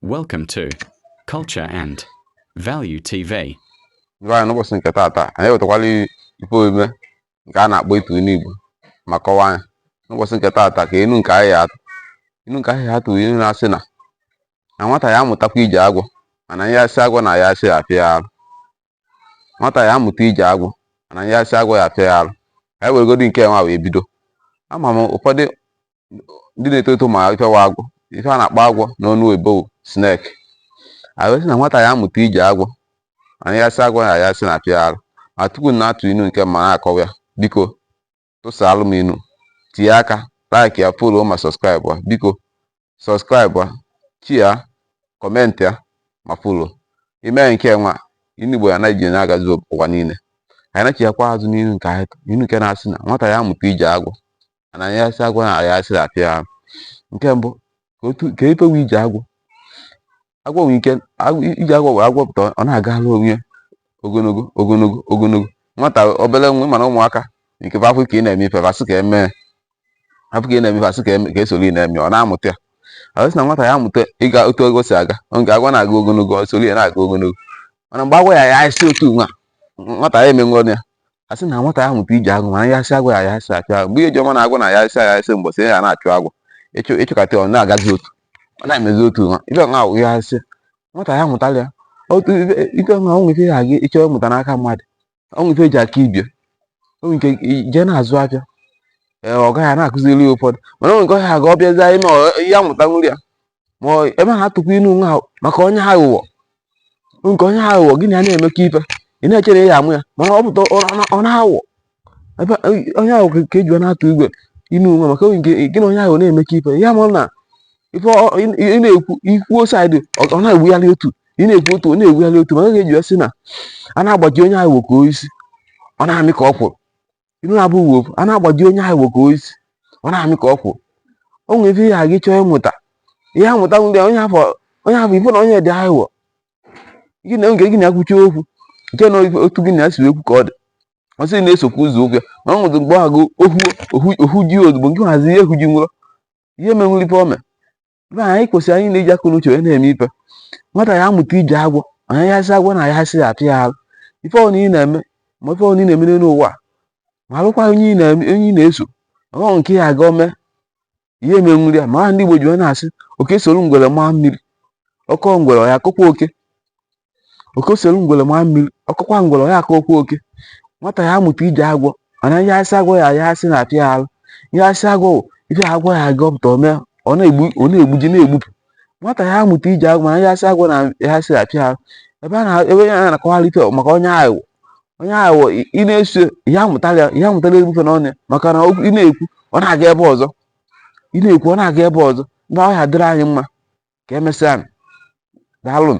Welcome to Culture and Value TV. Ndị be anyị, n'ụbọchị nke taata, anyị ewetakwala ife omume nke a na-akpọ ịtụ inu Igbo ma kọwaa ya. N'ụbọchị nke taata, ka inu nke anyị atụ, inu nke anyị atụ, inu na-asị na nwata ya amụtakwa ije agwọ, mana ihe asị agwọ na ya asị ya afịa ya arụ. Nwata ya amụta ije agwọ, mana ihe asị agwọ ya afịa ya arụ. Ka anyị weregodi nke nwa wee bido. Ama m ụfọdụ ndị na-eto eto ma ife wa agwọ. Ife a na-akpọ agwọ n'ọnụ oyibo bụ snake. Anyị wee sị na nwata ya amụta ije agwọ, mana ihe asị agwọ na ya asị na-apịa ya arụ. Ma tupu m na-atụ inu nke ma na-akọwa ya, biko tụsaalụ m inu, tinye aka like ya, follow ma subscribe ya. Biko subscribe ya, share, comment ya ma follow. Ime nke nwa, inu Igbo ya na-eji na-agazi ụwa niile. Anyị na-echighakwa azụ n'inu nke anyị tụ inu nke na-asị na nwata ya amụta ije agwọ, mana ihe asị agwọ na ya asị na-apịa ya arụ. Nke mbụ, ka otu ka ife wụ ije agwọ. Agwọ nwere ike ije agwọ wee agwọ pụta, ọ na-agala onwe ya ogologo ogologo ogologo. Nwata obere nwa, mana ụmụaka nke afọ ka ị na-eme ife fasị ka eme, afọ ka ị na-eme fasị ka eme, ka esoro ị na-eme, ọ na-amụta ya. Ọ sị na nwata ya amụta ịga otu agwọ si aga. Nke agwọ na-aga ogologo, ọ soro ya na-aga ogologo, mana mgbe agwọ ya ya esi otu nwa, nwata ya emenwe ya. A sị na nwata ya amụta ije agwọ, mana ya asị agwọ ya ya asị apịa agwọ. Mgbe ihe ji ọma na agwọ na ya asị ya asị mbọsị ya na-achụ agwọ, ịchụ ịchụkata, ọ na-agazi otu, ọ na-emezi otu nwa. Ife nwa ahụ ya asị nwata ya amụtala ya otu ife nwa. O nwere ife ya aga ịchọ ịmụta n'aka mmadụ, o nwere ife eji aka ibie, o nwere nke jee na-azụ afịa, ee, ọ gaghị na-akụziri ya ụfọdụ, mana o nwere nke ọ ya aga ọ bịazie ime ihe amụta nwere ya. Ma ebe a na-atụkwa inu nwa ahụ maka onye aghụghọ, nke onye aghụghọ gị na ya na-emekọ ife, ị na-echere ya amụ ya, mana ọ pụta ọ na-aghọ. Ebe onye ahụ ka eji na-atụ igwe inu nwa maka onye nke gị na onye ahụ na-emekọ ife ya, ma na ife ị na-ekwu, ikwuo side, ọ na-egbugharị otu ị na-ekwu otu, ọ na-egbugharị otu. Mana ga-eji sị na a na-agbaji onye aghụghọ ka osisi, ọ na-amị ka ọkwụrụ. Inu na-abụ uwe a na-agbaji onye aghụghọ ka osisi, ọ na-amị ka ọkwụrụ. O nwere ife ya gị chọọ ịmụta ihe amụta nwere onye afọ, onye afọ ife na onye dị aghụghọ gị na nke gị na-akwuchi okwu nke na otu gị na ya si ekwu ka ọ dị, ọ sị na-esokwa ụzọ okwu ya. Mana ọ nwere mgbe ọ agụ ohu ohu ohu ji ozugbo nke hazi ihe ehu ji nwụrọ ihe menwere ife ome. Ebe anyị kwesịrị, anyị na-eji akụ n'uche wee na-eme ife. Nwata ya amụta ije agwọ, mana ya asị agwọ na ya asị ya apịa ya arụ. Ife ọbụla ị na-eme, ma ife ọbụla ị na-eme n'elu ụwa, ma alụkwa onye ị na-eme, onye ị na-eso, ọ nke ya aga ome ihe menwere ya. Ma ndị Igbo ji wee na-asị, oke soro ngwere maa mmiri, ọkọ ngwere ọ ya akọkwa oke. Oke soro ngwere maa mmiri, ọkọkwa ngwere ọ ya akọkwa oke. Nwata ya amụta ije agwọ, mana ihe asị agwọ ya ya asị na-apịa ya arụ. Ihe asị agwọ wụ ife agwọ ya aga ọpụta ome, ọ na-egbu, ọ na-egbuji na-egbupụ. Nwata ya amụta ije agwọ, mana ihe asị agwọ na ya asị apịa arụ. Ebe a na ebe ya na-akọwara ife maka onye aghụghọ, onye aghụghọ ị na-eso ihe amụtala ya, ihe amụtala egbufe n'ọnụ ya, maka na ị na-ekwu, ọ na-aga ebe ọzọ, ị na-ekwu, ọ na-aga ebe ọzọ. Mgbe ọ ya dịrị anyị mma. Ka emesịa. Daalụ.